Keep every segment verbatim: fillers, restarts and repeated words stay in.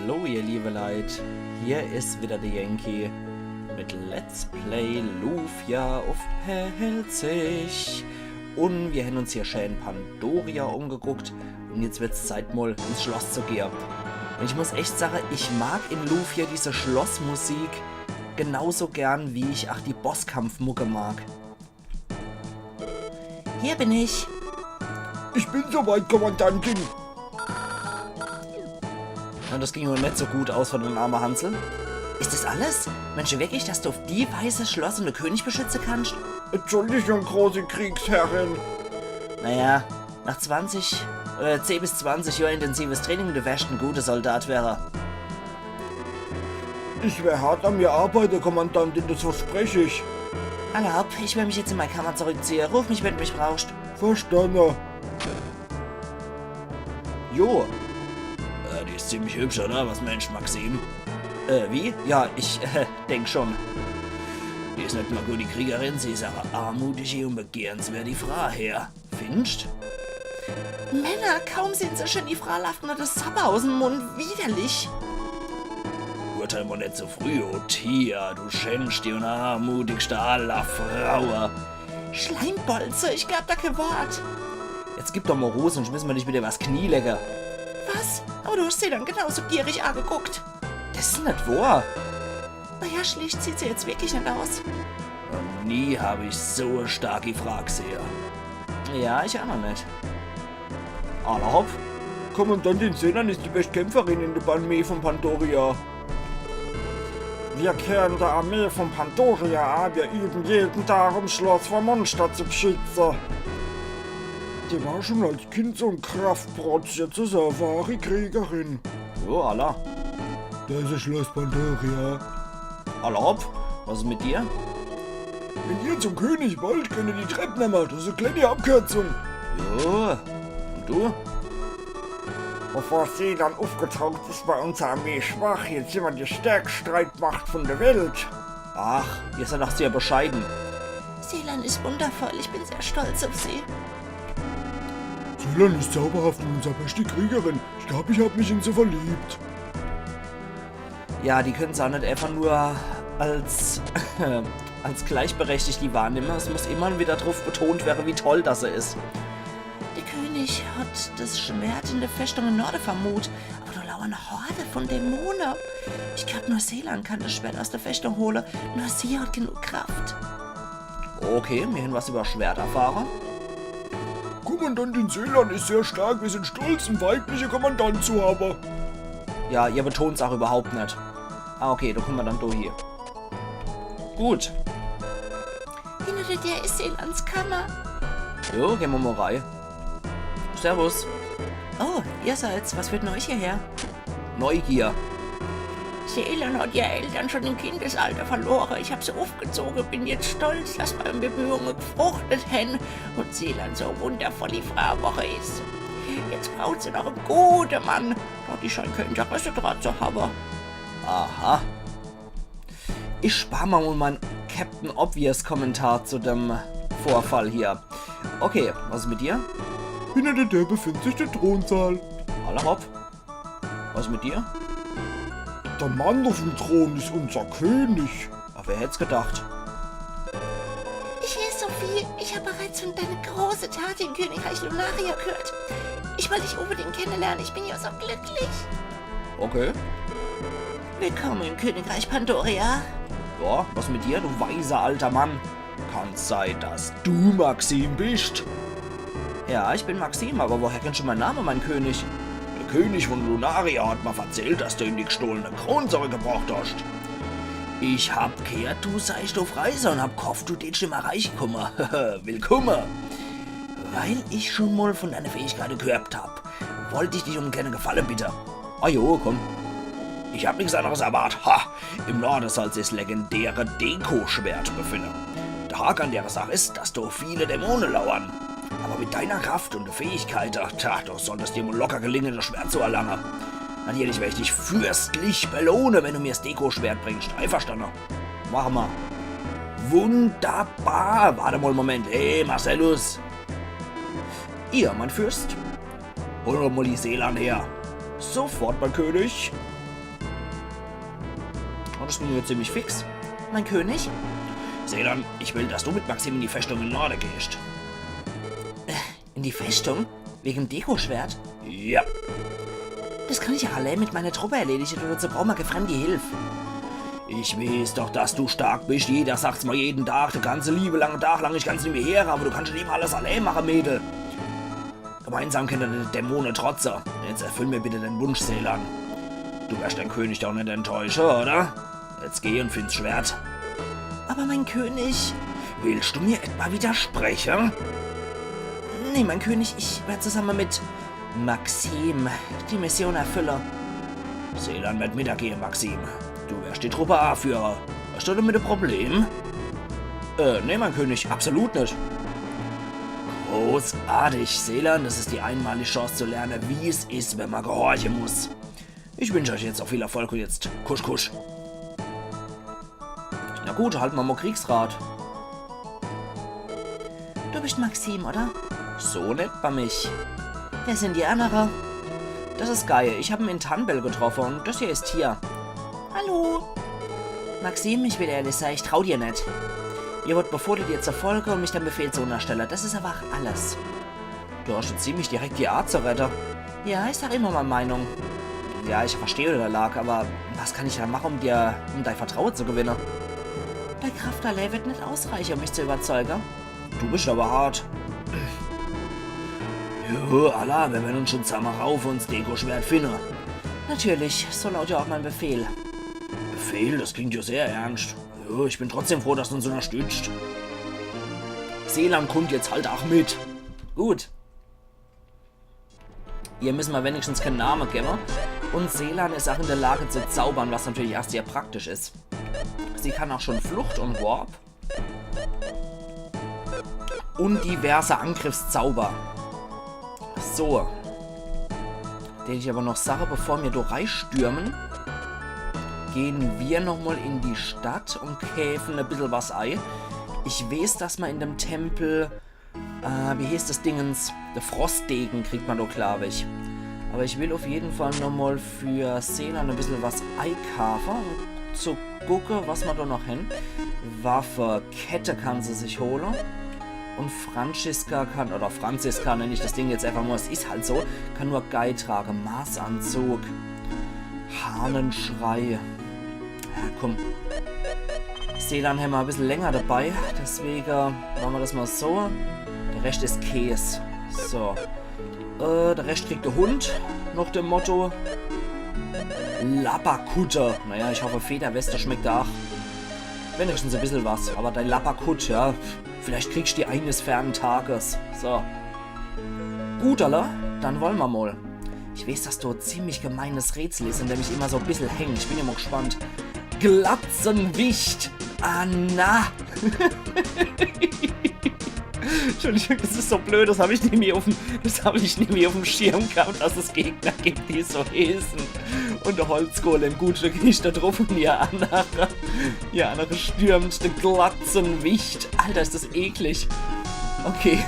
Hallo ihr liebe Leit, hier is wieder de Yankee mit Let's Play Lufia uff Pälzisch. Un mir hän uns hier schää in Pandoria umgeguckt un jetzt wird's Zeit, mol ins Schloss zu gehe. Un ich muss echt sage, ich mag in Lufia diese Schlossmusik genauso gern, wie ich ach die Bosskampfmucke mag. Hier bin ich. Ich bin soweit, Kommandantin. Un das ging jo net so gut aus für den arme Hansel. Is das alles? Meensch du wirklich, dass du uff die Weis das Schloss un de König beschütze kannsch? Entschuldigung, große Kriegsherrin. Naja, nach zwanzig, äh, zehn bis zwanzig Johr intensives Training, du wärscht en gute Soldat werre. Ich wer hart an mir arbeite, Kommandantin, das versprech ich. Alla hopp, ich will mich jetzt in mei Kammer zurückziehe. Ruf mich, wenn du mich brauchscht. Verstanne. Jo. Äh, die is ziemlich hübsch, oder? Was meensch, Maxim? Äh, wie? Ja, ich, äh, denk schon. Die is net mol gut, die Kriegerin, sie is awwer armutige un begehrenswert, die Fraa her. Findscht? Männer, kaum sehn se schun, die Fraa laaft nur de Sabber aus'm Mund. Widerlich. Urteil mol net so früh, o Tia, du schänschte un armutigste aller Fraue. Schleimbolze, ich glaab der kee Wort. Jetzt gib doch mol Ruh, sunscht misse mer dich widder iwwers Knie lege. Was? Awwer du hascht Selan genauso gierig ageguckt. Das is net wohr. Naja, schlecht sieht se jetzt wirklich net aus. Noch nie hab ich so e starki Fraa gsehe. Ja, ich ach noch net. Alla hopp. Kommandantin Selan is die bescht Kämpferin in de Armee vun Pandoria. Mir gheeren de Armee vun Pandoria a, mir üwe jeden Dag, um 's Schloss vor Monschter zu beschütze. Die war schun als Kind so en Kraftprotz, jetzt is se e wahri Kriegerin. Jo, alla. Das is Schloss Pandoria. Alla hopp, was is mit dir? Wenn ihr zum König wollt, könnt ihr die Trepp nemme. Das is e kleeni Abkürzung. Jo, un du? Bevor Selan uffgetaucht is, war unser Armee schwach. Jetzt sin mer die stärkst Streitmacht vun de Welt. Ach, ihr seid doch sehr bescheiden. Selan is wundervoll, ich bin sehr stolz auf sie. Selan is zauberhaft un unser beschti Kriegerin. Ich glaab, ich hab mich in se verliebt. Ja, die könne se ach net einfach nur als, als gleichberechtigt die wahrnemme. Es muss immer widder druff betont werre, wie toll dass se is. De König hat das Schwert in de Festung im Norde vermut, awwer do lauern e Horde vun Dämone. Ich glaab, nur Selan kann das Schwert aus de Festung hole. Nur sie hat genug Kraft. Okay, mir hän was iwwer Schwert erfahre. Kommandantin Selan is sehr stark. Mir sin stolz, en weibliche Kommandant zu hawwe. Ja, ihr beton's ach iwwerhaupt net. Ah, okay, do kumme mer dann do hie. Gut. Hinner der Deer is Selans Kammer. Jo, gehn mer mol rei. Servus. Oh, ihr seid's. Was führt denn euch hierher? Neugier. Selan hat ihre Eltern schon im Kindesalter verloren. Ich hab sie aufgezogen, bin jetzt stolz, dass meine Bemühungen gefruchtet haben und Selan so wundervoll die Frau geworden ist. Jetzt braucht sie noch einen guten Mann, da die scheint kein Interesse dran zu haben. Aha. Ich spar mer wohl mein Captain Obvious Kommentar zu dem Vorfall hier. Okay, was ist mit dir? Hinter der Tür befindet sich der Thronsaal. Alla hopp. Was ist mit dir? Der Mann auf dem Thron ist unser König. Ach, wer hätt's gedacht? Ich heiße Sophie. Ich habe bereits von deiner großen Tat im Königreich Lunaria gehört. Ich wollte dich unbedingt kennenlernen. Ich bin ja so glücklich. Okay. Willkommen im Königreich Pandoria. Ja, was mit dir, du weiser alter Mann? Kann's sein, dass du Maxim bist? Ja, ich bin Maxim, aber woher kennst du meinen Namen, mein König? Der König von Lunaria hat mir verzählt, dass du ihm die gestohlene Krone zurückgebracht hast. Ich hab gehört, du seist auf Reise und hab gehofft, du tätst ihm erreichkomme. Willkommen! Weil ich schon mal von deine Fähigkeiten gehört hab, wollt ich dich um einen kleinen Gefallen bitten. Ah jo, komm. Ich hab nichts anderes erwartet. Ha! Im Norden soll sich das legendäre Deko-Schwert befinden. Der Haken an der Sache ist, dass da viele Dämonen lauern. Aber mit deiner Kraft und Fähigkeit, tja, da sollte es dir wohl locker gelingen, das Schwert zu erlangen. Natürlich werde ich dich fürstlich belohnen, wenn du mir das Deko-Schwert bringst. Einverstanden? Machen wir. Wunderbar. Warte mal einen Moment. Hey, Marcellus. Ihr, mein Fürst? Hol doch mal die Selan her. Sofort, mein König. Das ging jetzt ziemlich fix. Mein König? Selan, ich will, dass du mit Maxim in die Festung im Norde gehst. In die Festung? Wegen dem Dekoschwert? Ja. Das kann ich ja allää mit meiner Truppe erledige, dazu brauche mer kä fremdi Hilf. Ich weeß doch, dass du stark bist. Jeder sagt's mer jeden Tag, de ganze liewe lange Tag lang, ich kann's nimmi heere, awwer du kannst schon immer alles allää mache, Mädel. Gemeinsam kenne mer de Dämone trotze. Jetzt erfüll mir bitte den Wunsch, Selan. Du werst dein König doch net enttäusche, oder? Jetzt geh und find's Schwert. Aber mein König. Willst du mir etwa widerspreche? Nee, mein König, ich werd zusamme mit Maxim die Mission erfülle. Selan werd mit der gehe, Maxim. Du werst die Truppe aführe. Hast du damit e Problem? Äh, nee, mein König, absolut net. Großartig, Selan, das is die einmalige Chance zu lerne, wie's is, wenn mer gehorche muss. Ich wünsch euch jetzt auch viel Erfolg und jetzt kusch kusch. Na gut, halte mer mol Kriegsrat. Du bist Maxim, oder? So nennt mer mich. Wer sind die annere? Das is Guy. Ich hab en in Tanbel getroffe und das hier is Tia. Hallo. Maxim, ich will ehrlich sei, ich trau dir net. Mir wurde befohle, dir zu folge und mich deim Befehl zu unterstelle. Das is awwer auch alles. Du hast schon ziemlich direkt die Art zu redde. Ja, ich sag immer mei Meinung. Ja, ich versteh dei Lag, awwer was kann ich dann mache, um dir, um dei Vertraue zu gewinne? Dei Kraft allää wird net ausreiche, um mich zu überzeuge. Du bist awwer hart. Jo, alla, mir werre uns schon zusamme raufe und 's Dekoschwert finne. Natürlich, so lautet ja auch mein Befehl. Befehl? Das klingt ja sehr ernst. Jo, ich bin trotzdem froh, dass du uns unterstützt. Selan kommt jetzt halt auch mit. Gut. Ihr müsse mer wenigstens kä Name gewwe. Und Selan is auch in der Lage zu zaubern, was natürlich auch sehr praktisch is. Sie kann auch schon Flucht und Warp. Und diverse Angriffszauber. So. Dät ich awwer noch sage, bevor mir do reistürme, gehn mir noch mol in die Stadt und käfe e bissel was ei. Ich weeß, dass mer in dem Tempel, äh, wie heeßt das Dingens? De Frostdege kriegt mer do, glaub ich. Awwer ich will auf jeden Fall noch mol für Selan e bissel was eikaafe, um zu gucke, was mer do noch hen. Waffe, Kette kann se sich hole. Und Franziska kann, oder Franziska nenn ich das Ding jetzt einfach mol, es is halt so, kann nur Guy trage. Maßanzug, Hahnenschrei. Ja, komm. Selan hämmer e bissel länger dabei, deswege mache mer das mol so. Der Rescht is Käs. So. Äh, der Rescht kriegt de Hund, noch dem Motto. Lappakutte. Naja, ich hoffe, Federweste schmeckt auch. Wenigstens e bissel was, awwer dei Lappakutt, ja. Vielleicht kriegst die eines fernen Tages. So. Gut, alla, dann wolle mer mol. Ich weeß, dass do e ziemlich gemeines Rätsel is, in dem ich immer so e bissel häng. Ich bin immer gespannt. Glatzenwicht! Ah, na! Entschuldigung, das is so blöd, das hab ich nimmi auf dem, das hab ich nimmi auf dem Schirm gehabt, dass es Gegner gibt, die so heißen. Und der Holzgolem, gut, da geh ich da drauf und ihr andere, ihr andere stürmt, der Glatzenwicht. Alter, is das eklig. Okay.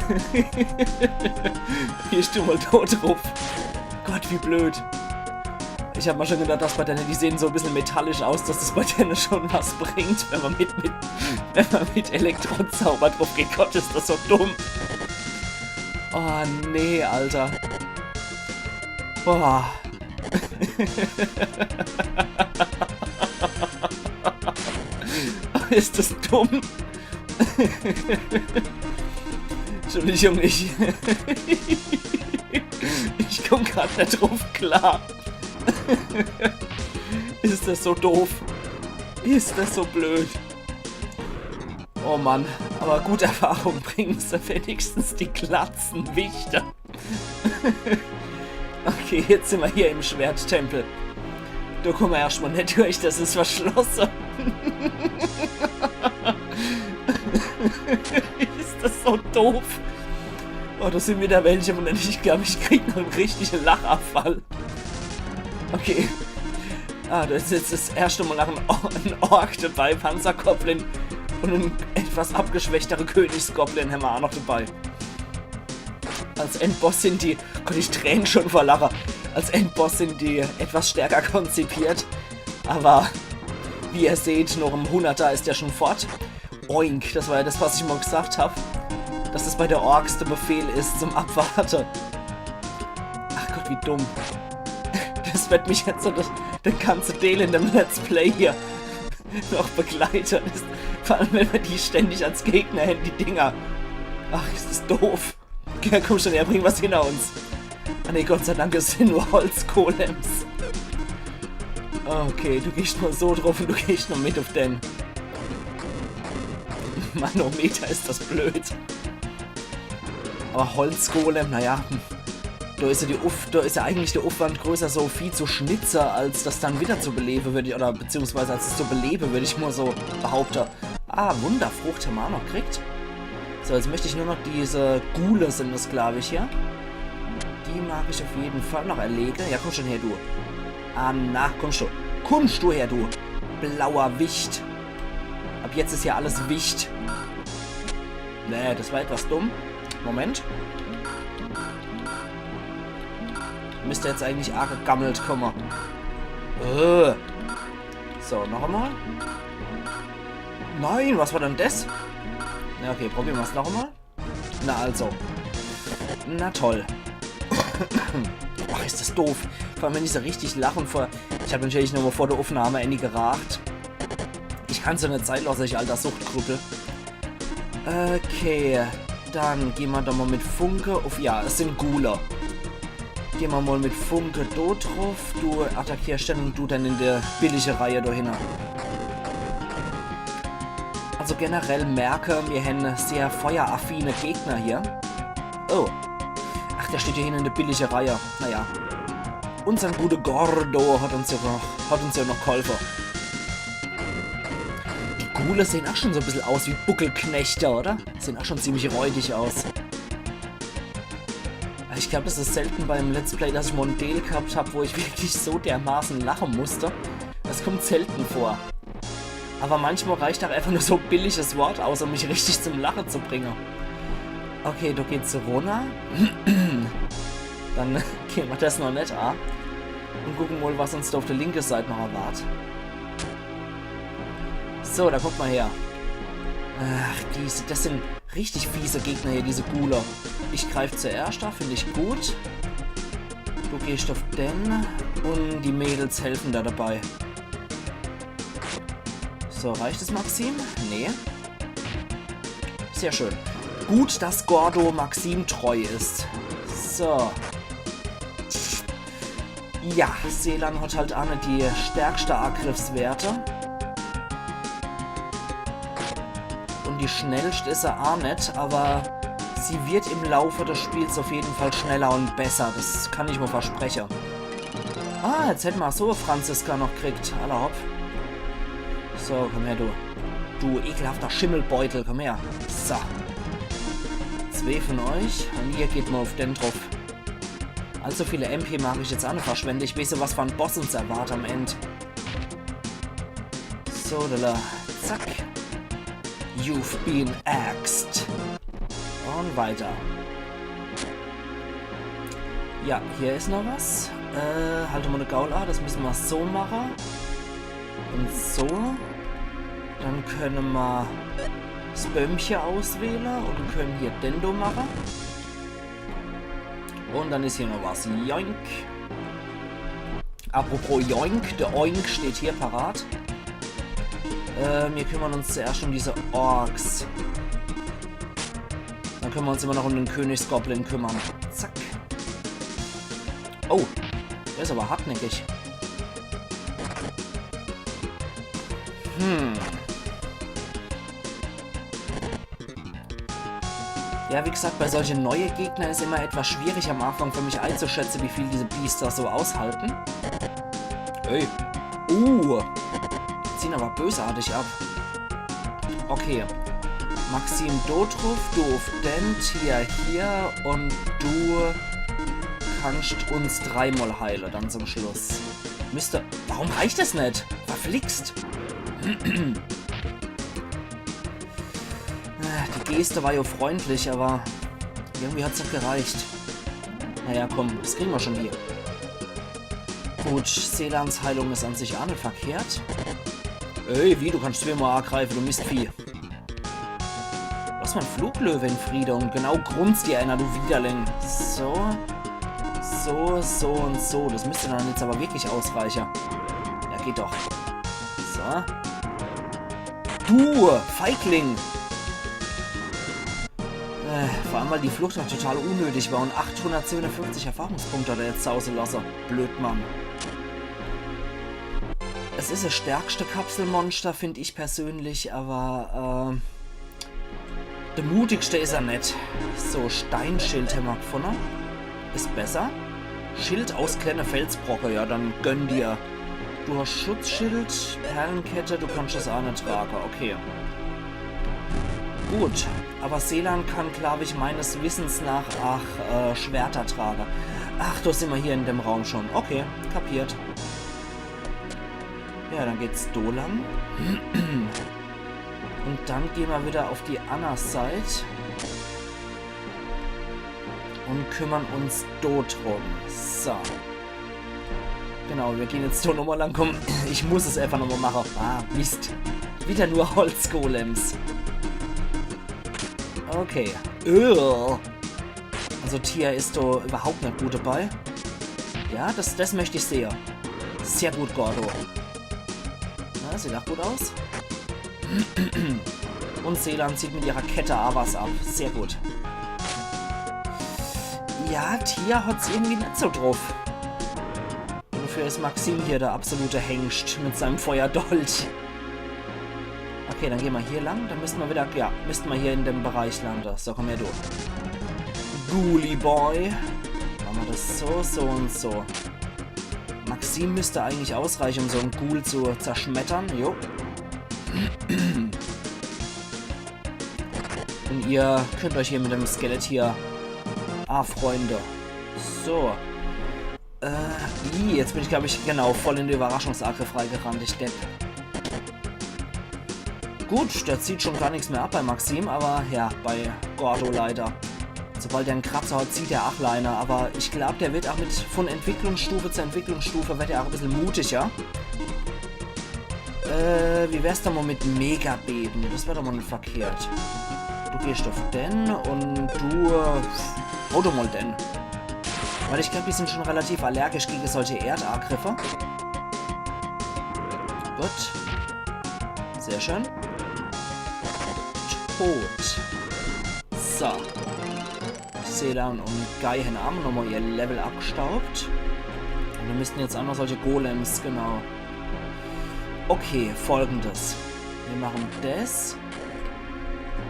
Gehst du mal da drauf. Gott, wie blöd. Ich hab mir schon gedacht, dass bei denen, die sehen so ein bisschen metallisch aus, dass das bei denen schon was bringt, wenn man mit, mit, wenn man mit Elektrozauber drauf geht. Gott, ist das so dumm. Oh, nee, Alter. Boah. Ist das dumm. Entschuldigung, ich, ich komm grad net drauf klar. Ist das so doof? Ist das so blöd? Oh Mann, aber gut, Erfahrung bringen sie wenigstens die Glatzenwichter. Okay, jetzt sind wir hier im Schwerttempel. Da kommen wir erstmal nicht durch, das ist verschlossen. Ist das so doof. Oh, da sind wieder welche, und ich glaube, ich krieg noch einen richtigen Lachafall. Okay. Ah, das ist jetzt das erste Mal nach einem, Or einem Ork dabei, Panzergoblin und ein etwas abgeschwächterer Königsgoblin haben wir auch noch dabei. Als Endboss sind die, Gott, ich träne schon vor Lache. Als Endboss sind die etwas stärker konzipiert, aber Wie ihr seht, noch em Hunderter is der schon fort. Oink, das war ja das, was ich mal gesagt hab, dass das bei der Orks der Befehl is zum Abwarte. Ach Gott, wie dumm. Das wird mich jetzt so das, der ganze Deel in dem Let's Play hier noch begleite. Das, vor allem, wenn mer die ständig als Gegner hänn, die Dinger. Ach, is das doof. Ja, komm schon her, bring was hinner uns. Ah nee, Gott sei Dank, es sin nur Holzgolems. Okay, du gehst mal so drauf und du gehst noch mit auf den. Manometer, is das blöd. Aber Holzgolem, naja. Hm. Da is ja die Uff-, da is ja eigentlich der Uffwand größer, so Vieh zu schnitze, als das dann wieder zu belebe, würd ich, oder beziehungsweise als es zu belebe, würd ich mal so behaupte. Ah, Wunderfrucht hawwe mer aa noch gekriegt. So, jetzt möcht ich nur noch diese Ghule, sin das, glaub ich, hier. Die mag ich auf jeden Fall noch erlege. Ja, komm schon her, du. Ah, na, komm schon. Kommst du her, du. Blauer Wicht. Ab jetzt is hier alles Wicht. Nee, das war etwas dumm. Moment. Müsst jetzt eigentlich aagegammelt komme. Äh. So, noch einmal. Nein, was war denn das? Na okay, probiere mer's noch einmal. Na also. Na toll. Ach, is das doof. Vor allem, wenn ich so richtig lache vor... Ich hab natürlich nur mal vor der Uffnahme äni geraacht. Ich kann's jo net sei losse, ich alter Suchtkrüppel. Okay, dann gehn mer doch mal mit Funke uff. Ja, es sin Ghule. Gehn mer mal mit Funke do druff. Du attackierst den und du dann in der billige Reihe do hinne. Also generell merke, mir hänn sehr feueraffine Gegner hier. Oh. Ach, der steht hier hinne in der billige Reihe. Naja. Unser guter Gordo hat uns ja noch, hat uns ja noch geholfe. Die Ghule sehen auch schon so ein bisschen aus wie Buckelknechte, oder? Sehen auch schon ziemlich räudig aus. Ich glaub, das is selten beim Let's Play, dass ich mal en Deel gehabt hab, wo ich wirklich so dermaßen lachen musste. Das kommt selten vor. Aber manchmal reicht auch einfach nur so ein billiges Wort aus, um mich richtig zum Lachen zu bringen. Okay, da geht's runter. Dann gehn mer das noch net an. Und gucken mal, was uns da auf der linken Seite noch erwartet. So, da kommt mal her. Ach, diese, das sind richtig fiese Gegner hier, diese Ghule. Ich greif zuerst da, find ich gut. Du gehst auf den und die Mädels helfen da dabei. So, reicht es, Maxim? Nee. Sehr schön. Gut, dass Gordo Maxim treu ist. So. Ja, Selan hat halt auch net die stärkste Angriffswerte. Und die schnellste is er auch net, aber sie wird im Laufe des Spiels auf jeden Fall schneller und besser. Das kann ich mal versprechen. Ah, jetzt hätte mer so Franziska noch gekriegt. Alla hopp. So, komm her, du. Du ekelhafter Schimmelbeutel, komm her. So. Zwee von euch. Und ihr geht mal auf den drauf. Allzu viele M P mag ich jetzt auch net verschwende. Ich weiß ja, was für en Boss uns erwartet am End. So, da, da. Zack. You've been axed. Und weiter. Ja, hier is noch was. Äh, halt mal de Gaul an. Das müssen mer so machen. Und so. Dann können mer das Bömmche auswählen und können hier den do machen. Und dann is hier noch was. Joink. Apropos Joink, der Oink steht hier parat. Äh, wir kümmern uns zuerst um diese Orks. Dann können mer uns immer noch um den Königsgoblin kümmern. Zack. Oh, der is aber hartnäckig. Hm. Ja, wie gesagt, bei solche neue Gegner is immer etwas schwierig am Anfang für mich einzuschätzen, wie viel diese Biester so aushalten. Ey. Uh. Die ziehen aber bösartig ab. Okay. Maxim do druff, du auf den, Tia hier und du kannst uns dreimal heilen dann zum Schluss. Mister, warum reicht das net? Verflixt. Ah, die Geste war ja freundlich, aber irgendwie hat's net gereicht. Naja, komm, das kriegen mer schon hier. Gut, Selans Heilung is an sich auch net verkehrt. Ey, wie, du kannst zweemol angreife, du Mistvieh. Lass mei Fluglöwe in Friede un genau grunzt dir äner, du Widerling. So. So, so un so. Des müsst dann jetzt awwer wirklich ausreiche. Ja, geht doch. So. Du Feigling! Äh, vor allem, weil die Flucht ach total unnötig war un achthundertzweiundfünfzig Erfahrungspunkte hot er jetzt sause losse. Blödmann. Es is es stärkste Kapselmonster, find ich persönlich, awwer, äh, de mutigste is er net. So, Steinschild hämmer gfunne. Is besser. Schild aus klenne Felsbrocke, ja, dann gönn dir. Du hast Schutzschild, Perlenkette, du kannst des aa net trage, okay. Gut, awwer Selan kann, glaab ich, meines Wissens nach ach, äh, Schwerter trage. Ach, do simmer hier in dem Raum schon. Okay, kapiert. Ja, dann geht's do lang. Un dann gehn mer widder uff die anner Seit un kümmern uns do drum. So. Genau, mir gehn jetzt do nochmol lang. Komm, ich muss es äfach nochmol mache. Ah, Mist. Widder nur Holzgolems. Okay. Ugh. Also Tia is do iwwerhaupt net gut debei. Ja, des, des möcht ich sehe. Sehr gut, Gordo. Ja, sieht ach gut aus. Un Selan zieht mit ihrer Kette aa was ab. Sehr gut. Ja, Tia hot's irgendwie net so druff. Dofür is Maxim hier de absolute Hengst mit seinem Feuerdolch. Okay, dann gehn mer hier lang. Dann müsst mer widder, ja, müsst mer hier in dem Bereich lande. So, komm her, du. Ghoulie Boy. Mache mer des so, so un so. Maxim müsst eigentlich ausreiche, um so en Ghoul zu zerschmettern. Jo. Un ihr könnt euch hier mit dem Skelett hier afreunde. So. Äh, ih, jetzt bin ich, glaab ich, genau, voll in de Überraschungsangriff reigerannt, ich Depp. Gut, der zieht schon gar nix mehr ab bei Maxim, awwer ja, bei Gordo leider. Sobald er en Kratzer hot, zieht er ach Leine, awwer ich glaab, der werd ach mit, vun Entwicklungsstufe zu Entwicklungsstufe werd er ach e bissel mutiger. Äh, wie wär's dann mol mit Megabeben? Des wär doch mol net verkehrt. Du gehst uff den un du, äh, hau doch mol den. Weil ich glaab, die sin schon relativ allergisch gege solche Erdangriffe. Gut. Sehr schön. Tot. So. Selan un Guy hän ach nochmol ihr Level abgestaubt. Un do müssten jetzt ach noch solche Golems, genau. Okay, Folgendes. Mir mache des.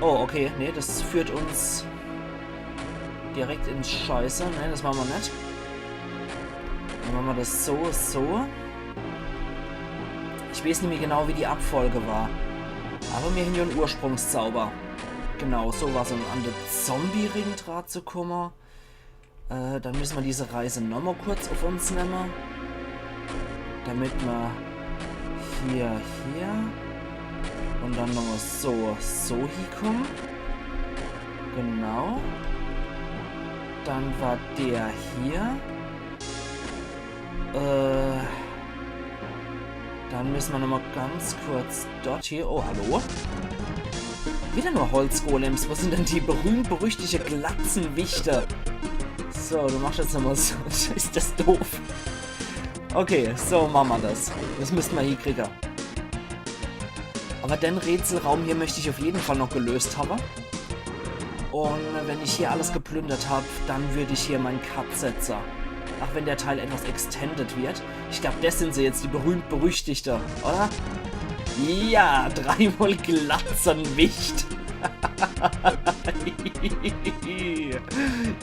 Oh, okay, nee, des führt uns direkt ins Scheiße. Nee, des mache mer net. Dann mache mer des so, so. Ich weeß nimmi genau, wie die Abfolge war. Awwer mir hän jo en Ursprungszauber. Genau, so was. Un an de Zombie-Ring dra zu kumme. Äh, dann müsse mer diese Reise nochmol kurz uff uns nemme. Damit mer hier, hier. Un dann nochmol so, so hiekomme. Genau. Dann war der hier. Äh, dann müsse mer nochmol ganz kurz dort hier. Oh, hallo? Wieder nur Holzgolems. Wo sin denn die berühmt-berüchtigte Glatzenwichter? So, du machst jetzt nochmol so. Is des doof. Okay, so mache mer des. Des müsste mer hiekriege. Awwer den Rätselraum hier möcht ich uff jeden Fall noch gelöst hawwe. Un wenn ich hier alles geplündert hab, dann würd ich hier mein Cut setze. Ach wenn der Teil etwas extended wird. Ich glaab, des sin se jetzt, die berühmt-berüchtigte, oder? Ja, dreimol Glatzenwicht.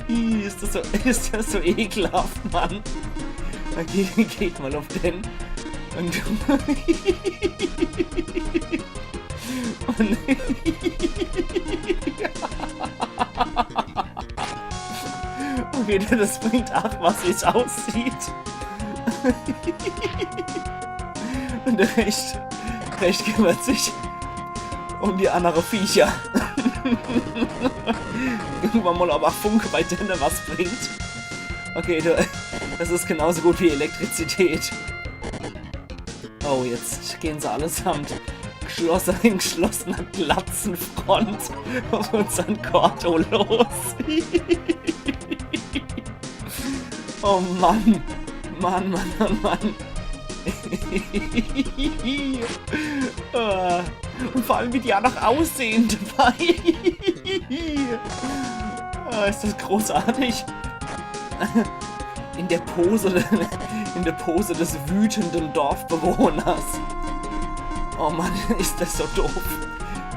Ih, is des so, is des so ekelhaft, Mann. Okay, geht mol uff den. Un Un okay, des bringt ach was, wie's aussieht. Un de Rescht, Rescht kümmert sich um die annere Viecher. Gucke mer mol, ob ach Funke bei denne was bringt. Okay, du, des is genauso gut wie Elektrizität. Oh, jetzt gehen se allesamt geschlossen, in geschlossener Glatzenfront uff unsern Gordo los. Oh Mann. Mann, Mann, Mann, Mann. Äh, und vor allem, wie die aa noch aussehen dabei. Ah, is das großartig. In der Pose, in der Pose des wütenden Dorfbewohners. Oh Mann, is das so doof.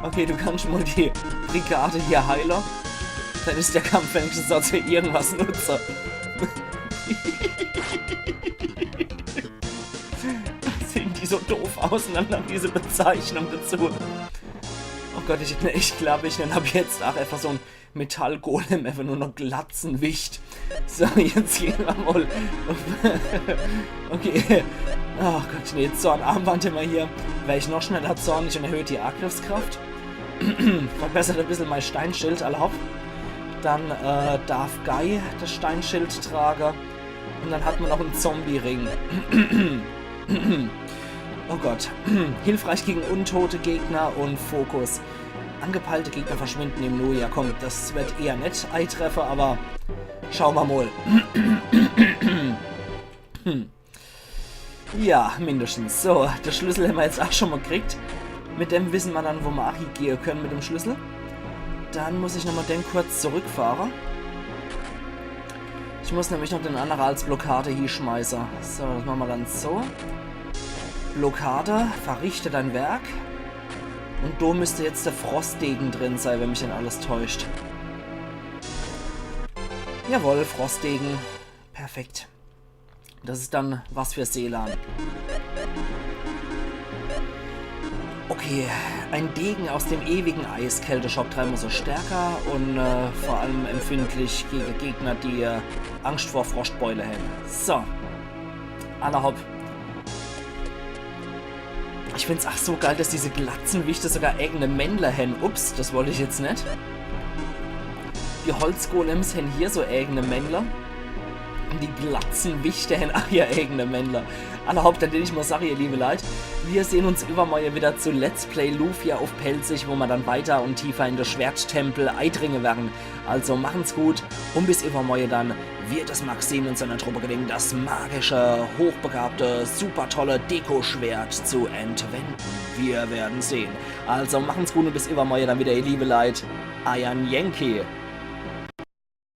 Okay, du kannst mal die Brigade hier heile. Dann is der Kampf wenigstens, als wär irgendwas Nutze. Sehen die so doof aus und dann noch diese Bezeichnung dazu. Oh Gott, ich, ich glaab, ich nenn ab jetzt aa einfach so en Metallgolem, einfach nur noch Glatzenwicht. So, jetzt gehn mer mal. Okay. Oh Gott, nee, Zornarmband hämmer hier. Werd ich noch schneller zornig und erhöht die Angriffskraft. Verbessert e bissel mei Steinschild, alla hopp. Dann, äh, darf Guy das Steinschild trage. Und dann hat mer noch en Zombie-Ring. Oh Gott. Hilfreich gegen untote Gegner und Fokus. Angepeilte Gegner verschwinden im Nu. Ja, komm, das werd eher net eitreffe, aber schau mer mal. Hm. Ja, mindestens. So, de Schlüssel hämmer jetzt aa schon mal gekriegt. Mit dem wisse mer dann, wo mer aa hiegehe könne mit dem Schlüssel. Dann muss ich nochmal den kurz zurückfahre. Ich muss nämlich noch den annere als Blockade hieschmeiße. So, das mache mer dann so. Blockade, verrichte dein Werk. Und do müsst jetzt de Frostdegen drin sei, wenn mich net alles täuscht. Jawohl, Frostdegen. Perfekt. Das is dann was für Selan. Okay, ein Degen aus dem ewigen Eis, Kälteschock dreimal so stärker und, äh, vor allem empfindlich gegen Gegner, die, äh, Angst vor Frostbeule hän. So. Alla hopp. Ich find's ach so geil, dass diese Glatzenwichte sogar eigene Männler hän. Ups, das wollt ich jetzt net. Die Holzgolems hän hier so eigene Männler. Und die Glatzenwichte hän ach hier eigene Männler. Alla hopp, dann dät ich mal sage, ihr liebe Leit, wir sehn uns iwwermorje wieder zu Let's Play Lufia uff Pälzisch, wo mer dann weiter und tiefer in de Schwerttempel eidringe werre. Also machen's gut und bis iwwermorje dann. Wird es Maxim und seiner Truppe gelingen, das magische, hochbegabte, super tolle Deko-Schwert zu entwenden? Wir werden sehen. Also machen's gut und bis iwwermorje dann wieder, ihr liebe Leit. Eiern Yankee.